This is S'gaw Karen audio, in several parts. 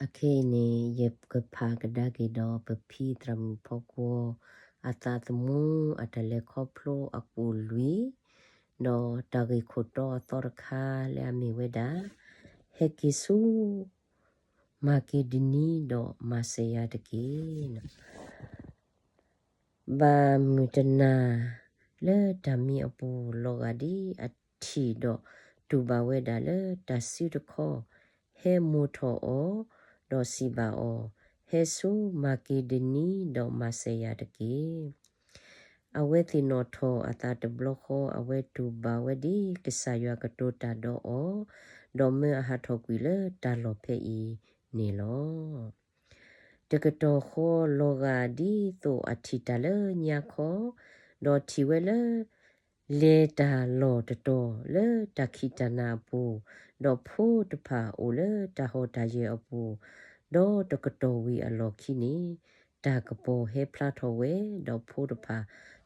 အခဲအံၤန့ၣ် ယကဖးကဒါက့ၤဒီးပဖံသရၣ်မုၣ်ဖီကွီၤ အသးသမူအတၢ်လဲၤခီဖျိအပူၤလွံၢ်, ဒီးတၢ်ဂ့ၢ်ခိၣ်တီအသီတခါလၢအမ့ၢ်ဝဲဒၣ် ဟဲက့ၤဆူ မၤက့ဒနံဒီးမၤစၢၤယၤတက့ၢ်. ဘၣ်မုၢ်တနၤလၢတၢ်မံအပူၤ လီၤဂာ်ဒ်အထံၣ်ဒီးတူၢ်ဘၣ်ဝဲဒၣ်လၢတၢ်စုတခီ ဟဲမိၢ်ထီၣ်အီၤ, ဒီးစံးဘၣ်အီၤ, ဟဲဆူမၤက့ဒနံဒီးမၤစၢၤယၤတက့ၢ်. အဝဲသ့ၣ်နီၣ်ထီၣ်အသးတဘျီဃီ အဝဲတူၢ်ဘၣ်ဝဲဒ်ကစၢ်ယွၤကတိၤတၢ်ဒီးအီၤ, ဒီးမၢအဟးထီၣ်ကွံာ်လၢတၢ်လီၢ်ဖဲအံၤန့ၣ်လီၤ. တကတီၢ်ဃီလီၤဂာ်ဒ်သိးအထံၣ်တၢ်လၢညါခီ, ဒီးထံၣ်ဝဲလၢ လဲၤတၢ်လီၢ်တတီၤလၢတၢ်ခံးတၢ်နၤအပူၤ, ဒီးဖိတဖၣ်အိၣ်လၢတၢ်ဟီၣ်တၢ်ယၢၤအပူၤ, ဒီးတကတီၢ်ဝံၤအလီၢ်ခံန့ၣ် တၢ်ကပီၤဟဲဖျါထီၣ်ဝဲ, ဒီးဖိတဖၣ်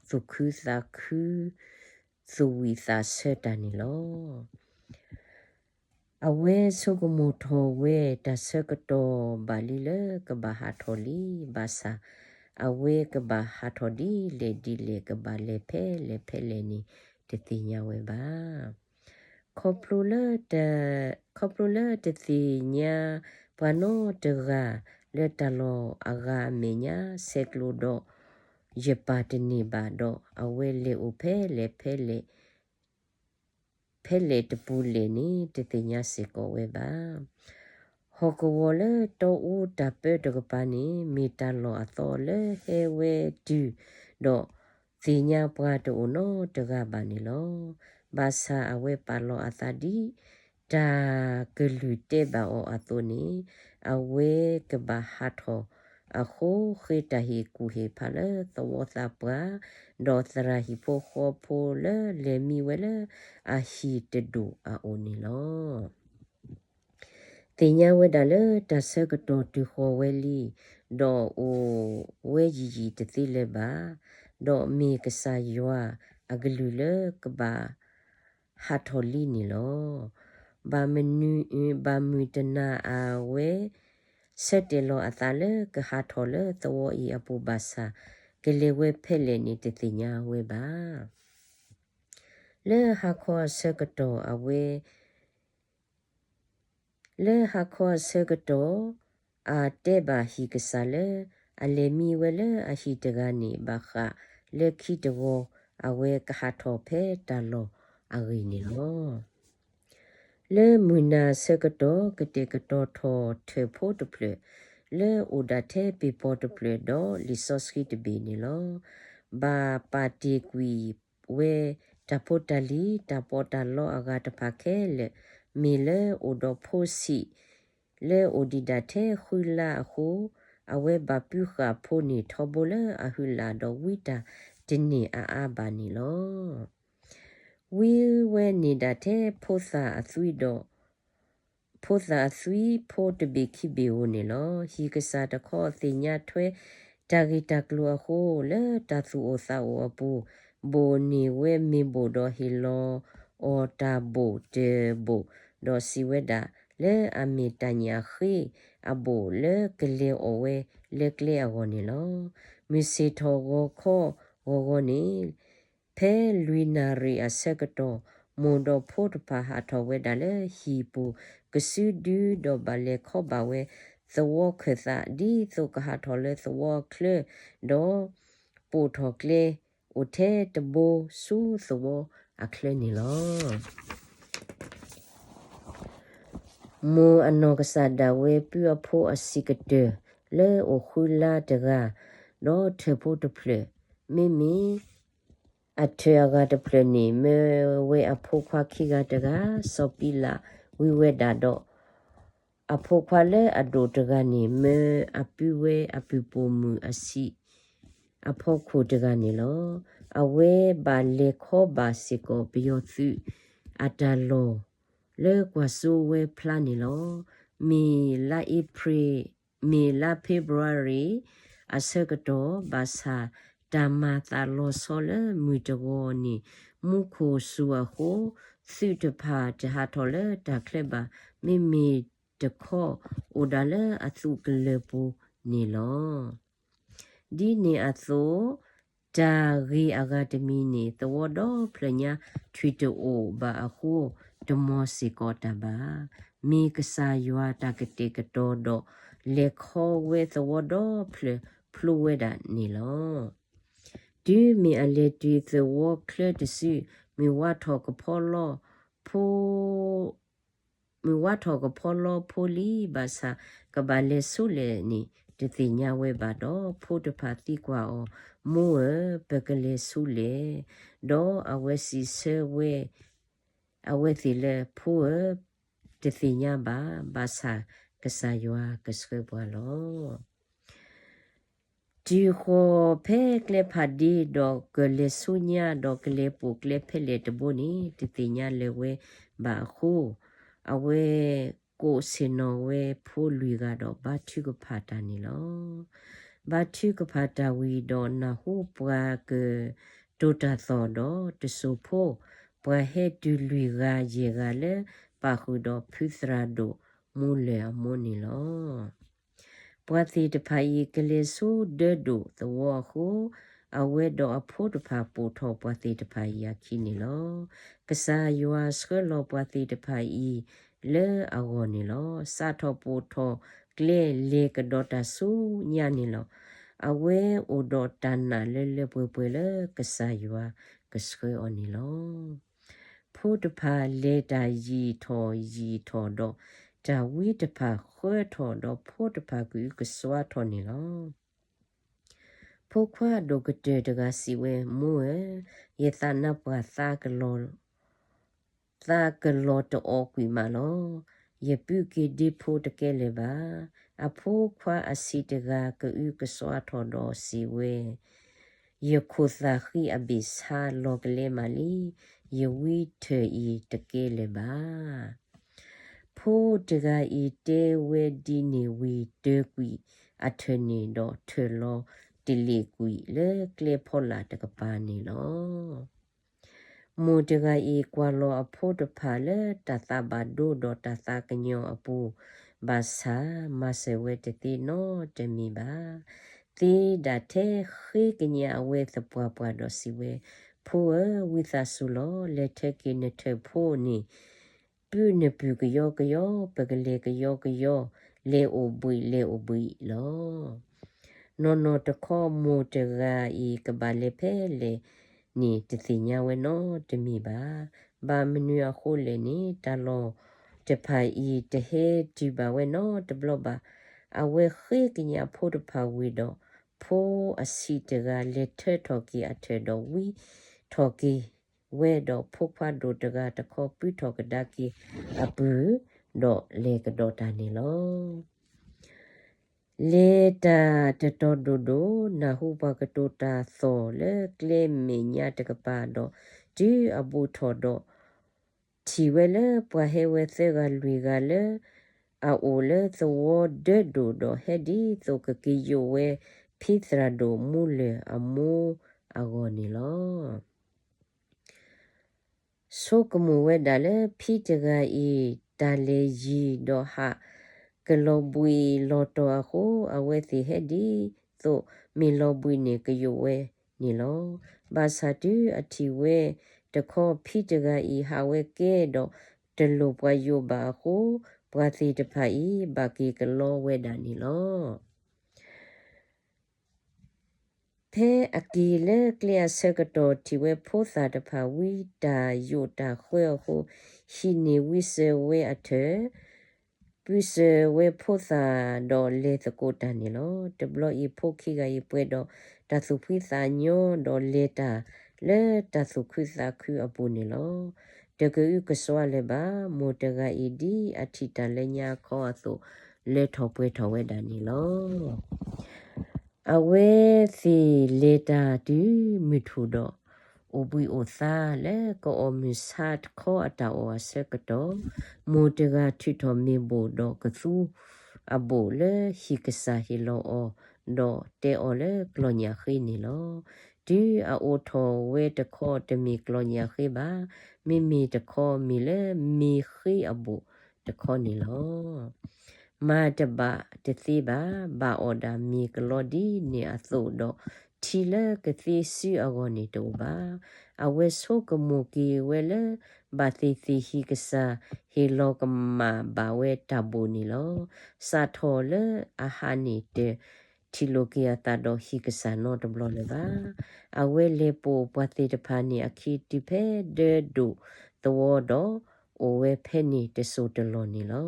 သူၣ်ခုသးခု သူၣ်ဝံၣ်သးဆၢတၢ်န့ၣ်လီၤ. အဝဲဆိကမိၣ်ထီၣ်ဝဲတၢ်ဆၢကတီၢ်ဘၣ်လံလၢကဘၣ်ဟးထီၣ်လံ, ဘၣ်ဆၣ် အဝဲကဘၣ်ဟးထီၣ်ဒ်လဲၣ်ဒ်လဲၣ် ကဘၣ်လဲၤဖဲလဲၣ်ဖဲလဲၣ်န့ၣ် တသ့ၣ်ညါဝဲဘၣ်. ခီဖျိလၢတ ခီဖျိလၢတသ့ၣ်ညါ ပှၤနီတဂၤလၢတၢ်လီၢ်အဂၤအမဲာ်ညါ ဆဲးကျိးဒီး ယပၢ်တန့ၢ်ဘၣ်ဒီး အဝဲလဲၤအိၣ်ဖဲလဲၣ်ဖဲလဲၣ် ဖဲလဲၣ်တပူၤလဲၣ်န့ၣ် တသ့ၣ်ညါစ့ၢ်ကီးဝဲဘၣ်. ဟီၣ်ကဝီၤလၢတီအူတၢ်ပၢတကပၤန့ၣ် မ့ၢ်တၢ်လီၢ်အသီလၢဟဲဝဲတုၤဒီး သ့ၣ်ညါပှၤတအိၣ်နီတဂၤဘၣ်န့ၣ်လီၤ. ဘၣ်ဆၣ်အဝဲပာ်လီၤအသးဒ် တၢ်ကလုၢ်တဲဘၣ်အီၤအသိးန့ၣ် အဝဲကဘၣ်ဟးထီၣ်အဃိ ဃ့တၢ်ဟ့ၣ်ကူၣ်ဟ့ၣ်ဖးလၢသဝီသးပှၢ် ဒီးသရၣ်ဟံၣ်ဖိဃီဖိလၢလဲၤမံဝဲလၢအဟံၣ်တဒူၣ်အအိၣ်န့ၣ်လီၤ. သ့ၣ်ညါဝဲဒၣ်လၢတၢ်ဆၢကတီၢ်တုၤဃီၤဝဲလံ, ဒီးအိၣ်ဝဲယံာ်ယံာ်တသ့လၢၤဘၣ်, ဒီးမ့ၢ်ကစၢ်ယွၤအကလုၢ်လၢကဘၣ်ဟးထီၣ်လံန့ၣ်လီၤ. ဘၣ်မနုၤ ဘၣ်မုၢ်တနၤအဝဲ ဆၢတဲာ်လီၤအသးလၢကဟးထီၣ်လၢသဝီအံၤအပူၤဘၣ်ဆၣ် ကလဲၤဝဲဖဲလဲၣ်န့ၣ်တသ့ၣ်ညါဝဲဘၣ်. လၢဟါခီအဆၢကတီၢ်အဝဲ လၢဟါခီအဆၢကတီၢ် အတဲဘၣ်ဟံၣ်ကစၢ်လၢ အလဲၤမံဝဲလၢအဟံၣ်တဂၤန့ၣ် ဘၣ်ဃးလၢခံတဂီၤ အဝဲကဟးထီၣ်ဖဲတၢ်လီၢ်အဂ့ၢ်န့ၣ်လီၤ. လၢမုၢ်နၤဆၢကတီၢ် ကတဲာ်ကတီၤထီၣ်ထၢၣ်ဖိတဖျၢၣ် လၢအိၣ်ဒၣ်ထဲပ့ၤပီၤတဖျၢၣ်ဒီးလံာ်စီဆှံတဘ့ၣ်န့ၣ်လီၤ. ဘၣ်ပာ်တ့ၢ်ကွံာ်ဝဲ တၢ်ဖိတၢ်လံၤ တၢ်ပီးတၢ်လီအဂၤတဖၣ်ခဲလၢာ် မ့ၢ်လၢအိၣ်ဒီးဖိဆံး လၢအိၣ်ဒံးဒၣ်ထဲဃုလါအဃိ, အဝဲဘၣ်ပုၢ်ဃာ်ဖိန့ၣ်ထီဘိလၢအဟုလၢ်ဒီးဝံတၢ်တန့ၢ်အါအါဘၣ်န့ၣ်လီၤ. ဝံဝဲန့ၣ်ဒၣ်ထဲဖိသၣ်အသွံဒီး ဖိသၣ်အသွံဖိတဘ့ၣ်ခံဘ့ၣ်ဧိၤန့ၣ်လီၤ. ဟံၣ်ကစၢ်တခီသ့ၣ်ညါထွဲတၢ်ဂ့ၢ်တၢ်ကျိၤအဃိ လၢတၢ်သူၣ်အိၣ်သးအိၣ်အပူၤ ဘိၣ်န့ၢ်ဝဲမ့ၢ်ဘိၣ်ဒီးဟ့ၣ်လီၤအီၤတၢ်ဘိၣ်တဘိၣ်, ဒီးစံးဝဲဒၣ် လၢအမ့ၢ်တၢ်ညၣ်ဃ့အဘိၣ်လၢကလဲၤအီၣ်ဝဲလၢကျဲအဂီၢ်န့ၣ်လီၤ. မုၢ်ဆ့ၣ်ထီၣ်ဂီၤခီဂီၤဂီၤန့ၣ် ဖဲလွံၢ်နၣ်ရံၣ်အဆၢကတီၢ် မိၢ်ဒီးဖိတဖၣ်ဟးထီၣ်ဝဲဒၣ်လၢဟံၣ်ပူၤကစုဒု ဒီးဘၣ်လဲၤခီဘၣ်ဝဲ သဝီခၢၣ်သး ဒ်သိးကဟးထီၣ်လၢသဝီအချၢ, ဒီးပိာ်ထီၣ်ကျဲအိၣ်ထဲတဘိဆူသဝီအချၢန့ၣ်လီၤ. မိၢ်အနီၢ်ကစၢ်ဒၣ်ဝဲပုၢ်အဖိအဆံးကတၢၢ် လၢအိၣ်ဃုလါတဂၤ, ဒီးထၢၣ်ဖိတဖျၢၣ်, မ့မ့ၢ်အထၢၣ်အဂၤတဖျၢၣ်န့ၣ် မၢဝဲအဖိခွါခံဂၤတဂၤ, စီၤပံလးဝံဝဲဒၣ်ဒီး အဖိခွါလၢအဒိၣ်တဂၤန့ၣ် မၢအပုၢ်ဝဲအပုၢ်ပိာ်မုၣ်အဆံးအဖီခိၣ်တဂၤန့ၣ်လီၤ. အဝဲဘၣ်လဲၤခီဘၣ်စ့ၢ်ကီးပယီၤသုးအတၢ်လီၢ်လၢကွၢ်စိဝဲဖျါန့ၣ်လီၤ. မ့ၢ်လါအ့ဖြ့ၣ် မ့ၢ်လါ February အဆၢကတီၢ် ဘၣ်ဆၣ်တၢ်မၤသးလီၤဆီလၢမုၢ်တဂီၤန့ၣ် မူခိၣ်စူၤအဃိ သုးတဖၣ်တဟးထီၣ်လၢတၢ်ချၢဘၣ်. မ့မ့ၢ် တခီၣ်အိၣ်ဒၣ်လၢအသူးကလၢၤပူၤန့ၣ်လီၤ. ဒ်န့ၣ်အသိး တၢ်ဂ့ၤအဂၤတမံၤန့ၣ် သဝီဒီဖျၢၣ်ညါထွံၣ်တအိၣ်ဘၣ်အဃိ တမီၤစ့ၢ်ကီးတၢ်ဘၣ်. မ့ၢ်ကစၢ်ယွၤတၢ်ကတဲာ်ကတီၤဒီး လဲၤခီဝဲသဝီဒီဖျၢၣ်ဖျိဝဲဒၣ်န့ၣ်လီၤ. တုၤမ့ၢ်အလဲၤတုၤသဝီချၢတစု မုၢ်ဝါထီၣ်ကဖီလီဖိ မုၢ်ဝါထီၣ်ကဖီလီဖိလံ ဘၣ်ဆၣ်ကဘၣ်လဲၤဆူလဲၣ်န့ၣ် တသ့ၣ်ညါဝဲဘၣ်ဒီး ဖိတဖၣ်သံကွၢ်အီၤ, မိၢ်ဧၢ, ပကလဲၤဆူလဲၣ်. ဒီးအဝဲစံးဆၢဝဲ အဝဲသ့ၣ်လၢ ဖိဧၢ, တသ့ၣ်ညါဘၣ်, ဘၣ်ဆၣ်ကစၢ်ယွၤကဆှၢပှၤလီၤ. တုၤဃီၤဖဲကျဲဖးဒ့ဒီး ကလဲၤဆူညါဒီး ကလဲၤပိာ်ကျဲဖဲလဲၣ်တဘိန့ၣ် တသ့ၣ်ညါလၢၤဝဲဘၣ်အဃိ, အဝဲကိးဆ့ၣ်နီၤဝဲဖိလွံၢ်ဂၤဒီး ဘါထုကဖၣ်တၢ်န့ၣ်လီၤ. ဘါထုကဖၣ်တၢ်ဝံၤဒီး နၢ်ဟူပှၤကတိၤတၢ်သီၣ်ဒီး တစိၢ်ဖိ ပှၤဟဲတုၤလွံၢ်ဂၤယဲၢ်ဂၤလၢ ပာ်ဃုာ်ဒီးဖုသရၣ်ဒိၣ်မူလၢၢ်အမိၢ်န့ၣ်လီၤ. ပှၤသ့ၣ်တဖၣ်အံၤ ကလဲၤဆူဒၢဒိၣ်သဝီအဃိ, အဝဲဒီးအဖိတဖၣ်ပိာ်ထီၣ်ပှၤသ့ၣ်တဖၣ်အံၤအခံန့ၣ်လီၤ. ကစၢ်ယွၤဆှၢလီၤပှၤသ့ၣ်တဖၣ်အံၤလၢအဂီၢ်န့ၣ်လီၤ. စးထီၣ်ပိာ်ထီၣ်ကျဲလဲၤကဒီးတၢ်ဆူညါန့ၣ်လီၤ. အဝဲအိၣ်ဒီးတၢ်နာ်လၢလၢပှဲၤပှဲၤလၢကစၢ်ယွၤကဆှၢအီၤန့ၣ်လီၤ. ဖိတဖၣ်လဲၤတၢ်ယံာ်ထီၣ်ယံာ်ထီၣ်ဒီး တၢ်ဝံတဖၣ်ဃၢထီၣ်ဒီး ဖိတဖၣ်ကအုကစွါထီၣ်န့ၣ်လီၤ. ဖိခွါဒိၣ်ကတၢၢ်တဂၤစံးဝဲ, မိၢ်ဧၢ, ယသးနါပှၢ်သးကလီၤ သးကလီၤတအီၣ်ကွံာ်မးလီၤ. ယပုၢ်က့ၤဒ့ဖိတကဲလၢၤဘၣ်. အဖိခွါအဆံးတဂၤကအုကစွါထီၣ်ဒီးစံးဝဲ, ယခိၣ်သၣ်ဃံအဘ့ၣ်ဆါလီၤကလဲမးလံ. ယဝံထၢၣ်အံၤတကဲလၢၤဘၣ်. ဖိတဂၤအံၤတဲဝဲဒ်န့ၣ်ဝံၤ တၢၤကွံာ်အထၢၣ်န့ၣ်ဒီး ထၢၣ်လီၤတလ့ၣ်ကွံာ်လၢကျဲဖီလာ်တကပၤန့ၣ်လီၤ. မိၢ်တဂၤအံၤကွၢ်လီၤအဖိတဖၣ်လၢတၢ်သးဘၣ်ဒိဒီးတၢ်သးကညီၤအပူၤ, ဘၣ်ဆၣ်မၤစၢၤဝဲတသ့နီတမံၤဘၣ်. သ့ဒၣ်ထဲဃ့ကညးအဝဲသပှၢ်ပှၢ်ဒီးစံးဝဲ, ဖိဧၢ, ဝံသးစူၤလီၤ, လဲၤထၢက့ၤနထၢၣ်ဖိန့ၣ် ပုၢ်နပုၢ်ကယီကယီ, ပကလဲၤကယီကယီ, လဲၤအိၣ်ဘှံးလဲၤအိၣ်ဘှံးလီၤ. နီၢ်နီၢ်တခီမိၢ်တဂၤအံၤ ကဘၣ်လဲၤဖဲလဲၣ်န့ၣ် တသ့ၣ်ညါဝဲနီတမံၤဘၣ်. ဘၣ်မနုၤအဃိလဲၣ်န့ၣ် တၢ်လီၢ်တဖၣ်အံၤတဟဲတုၤဘၣ်ဝဲနီတဘျီဘၣ်. အဝဲဃ့ကညးဖိတဖၣ်ဝံၤဒီး ဖိအဆံးတဂၤလဲၤထၢထီၣ်က့ၤအထၢၣ်ဒီးဝံထီၣ်က့ၤ ဝဲဒီးဖိခွါဒိၣ်တဂၤတခီ ပုၢ်ထီၣ်ကဒါက့ၤအပုၢ်, ဒီးလဲၤကဒီးတၢ်န့ၣ်လီၤ. လဲၤတၢ်တတီၤဒိၣ်ဒိၣ် နၢ်ဟူပှၤကတိၤတၢ်သီၣ်လၢကျဲမဲာ်ညါတကပၤဒီး တုၤအဘူးထီၣ်ဒီး ထံၣ်ဝဲလၢပှၤဟဲဝဲသၢဂၤလွံၢ်ဂၤလၢ အအိၣ်လၢသဝီဒၢဒိၣ်ဒီး ဟဲဒ်သိးကက့ၤယိးဝဲ ဖံသရၣ်ဒိၣ်မူလၢၢ်အမိၢ်အဂီၢ်န့ၣ်လီၤ. ဆိကမိၣ်ဝဲဒၣ်လၢဖံတဂၤအံၤ တၢ်လဲၤယံၤဒီးဟးကလီၤဘှံးလီၤတီၤအဃိ အဝဲသ့ၣ်ဟဲဒ်သိးမ့ၢ်လီၤဘှံးန့ၣ်ကယိးဝဲန့ၣ်လီၤ. ဘၣ်ဆၣ်တုၤအထံၣ်ဝဲတခီ ဖံတဂၤအံၤဟးဝဲကဲဒီး တလိၣ်ပှၤယိးဘၣ်အဃိ ပှၤသ့ၣ်တဖၣ်အံၤ ဘၣ်က့ၤကလီဝဲဒၣ်န့ၣ်လီၤ. ဖဲအက့ၤလၢကျဲအဆၢကတီၢ် ထံၣ်ဝဲဖိသၣ်တဖၣ်ဝံတၢ်ယိးတၢ်ဃၢအဃိ ဟံးန့ၢ်ဝံစၢၤဝဲအထၢၣ်, ပုၢ်စၢၤဝဲဖိသၣ်ဒီးလဲၤသကိးတၢ်န့ၣ်လီၤ. တဘျီအံၤဖိခံဂၤအံၤ ပှဲၤဒီးတၢ်သူၣ်ဖှံသးညီဒီးလဲၤတၢ်လၢတၢ်သူၣ်ခုသးခုအပူၤန့ၣ်လီၤ. တကအုကစွါလၢၤဘၣ်. မိၢ်တဂၤအံၤဒ်အထံၣ်တၢ်လၢညါအခီအသိး လၢထီၣ်ပှဲၤထီၣ်ဝဲဒၣ်န့ၣ်လီၤ. အဝဲသ့ၣ်လဲၤတၢ်တုၤမုၢ်ထူၣ်ဒီး အိၣ်ဘှံးအိၣ်သါလၢကအီၣ်မုၢ်ဆါတခီအတၢ်အီၣ်အဆၢကတီၢ်, မိၢ်တဂၤထုးထီၣ်မ့ၢ်ဘိၣ်ဒီးကသူအဘိၣ်လၢဟံၣ်ကစၢ်ဟ့ၣ်လီၤအီၤ, ဒီးတဲအီၤလၢကျီၢ်ညၣ်ဃ့န့ၣ်လီၤ. တုၤအအိးထီၣ်ဝဲတခီ တမ့ၢ်ကျီၢ်ညၣ်ဃ့ဘၣ်. မ့မ့ၢ်တခီမ့ၢ်လၢမ့ၤဃ့အဘိၣ် တၢ်ကီတၢ်ခဲတခီန့ၣ်လီၤ. မၤတဘၣ်တသ့ဘၣ်. ဘၣ်အီၣ်ဒၣ်မ့ၤကလီဒ်န့ၣ်အသိးဒီး, ထံလၢကသ့စုအဂီၢ်န့ၣ်တအိၣ်ဘၣ်. အဝဲဆိကမိၣ်က့ၤဝဲလၢ ဘၣ်သ့ၣ်သ့ၣ်ဟံၣ်ကစၢ် ဟ့ၣ်လီၤကမၣ်ဘၣ်ဝဲတၢ်ဘိၣ်န့ၣ်လီၤ. စးထီၣ်လၢအဟးန့ၣ်တ ထံၣ်လိာ်က့ၤအသးဒီးဟံၣ်ကစၢ်နီတဘျီလၢၤဘၣ်. အဝဲလဲၤပိာ်ပှၤသ့ၣ်တဖၣ်န့ၣ်အခံတုၤဖဲဒၢဒိၣ်သဝီဒီး, အိၣ်ဝဲဖဲန့ၣ်တစိၢ်တလီၢ်န့ၣ်လီၤ.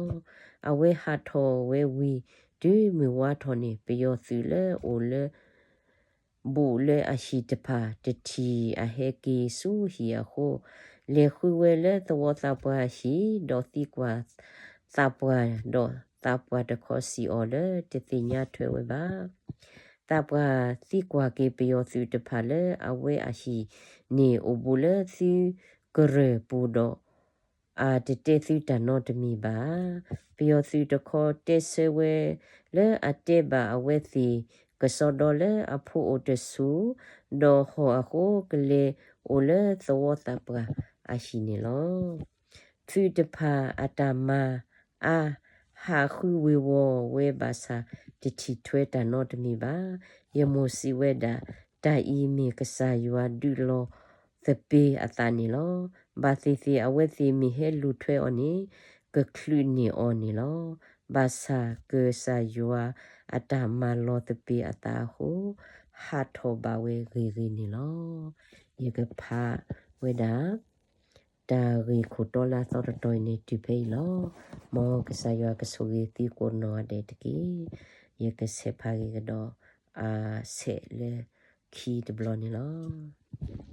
အဝဲဟးထီၣ်ဝဲဝံၤ, တုၤမုၢ်ဝါထီၣ်န့ၣ် ပယီၤသုးလၢအိၣ်လၢ ဘူးလၢအဟံၣ်တဖၣ်တထံၣ် အဟဲက့ၤဆူဟံၣ်အဃိ, လဲၤဃုဝဲလၢသဝီသးပှၢ်အဟံၣ်, ဒီးသံကွၢ်သးပှၢ်, ဒီးသးပှၢ်တခီစံးအီၤလၢတသ့ၣ်ညါထွဲဝဲဘၣ်. သးပှၢ်သံကွၢ်က့ၤပယီၤသုးတဖၣ်လၢအဝဲအဟံၣ်န့ၣ်အိၣ်ဘူးလၢသုကရၢၢ်ပူၤဒီး အတတဲသုတၢ်နီတမံၤဘၣ်. ပယီၤသုးတခီတဲဆၢဝဲလၢအတဲဘၣ်အဝဲသ့ၣ်ကစီဒီလၢအဖိအိၣ်တဆူၣ်, ဒီးဟီၣ်အဃိကလဲၤအိၣ်လၢသဝီသးပှၢ်အဟံၣ်န့ၣ်လီၤ. သုးတဖၣ်အတၢ်မၤအါ ဟးဃုဝ့ၤဝီၤဝဲဘၣ်ဆၣ် တထံၣ်ထွဲတၢ်နီတမံၤဘၣ်. ယမိၢ်စံးဝဲဒၣ်, တၢ်အံၤမ့ၢ်ကစၢ်ယွၤဒုးလီၤသပ့ၤအသးန့ၣ်လီၤ. ဘၣ်သ့ၣ်သ့ၣ်အဝဲသ့ၣ်မ့ၢ်ဟဲလူၤထွဲအီၤန့ၣ် ကချုးန့ၢ်အီၤန့ၣ်လီၤ. ဘၣ်ဆၣ်ကစၢ်ယွၤအတၢ်မၤလီၤသပ့ၤအသးအဃိ, ဟးထီၣ်ဘၣ်ဝဲဂ့ၤဂ့ၤန့ၣ်လီၤ. ယကဖးဝဲဒၣ် တၢ်ဂ့ၢ်ခိၣ်တီလၢအသီတတီၤအံၤန့ၣ် တုၤဖဲအံၤလီၤ. မ်ကစၢ်ယွၤကဆိၣ်ဂ့ၤသုကိးနီၢ်ဂၤဒဲးတက့ၢ်. ယကဆဲးဖးဂ့ၤကဒီးအဆဲးလၢခံတဘျီန့ၣ်လီၤ.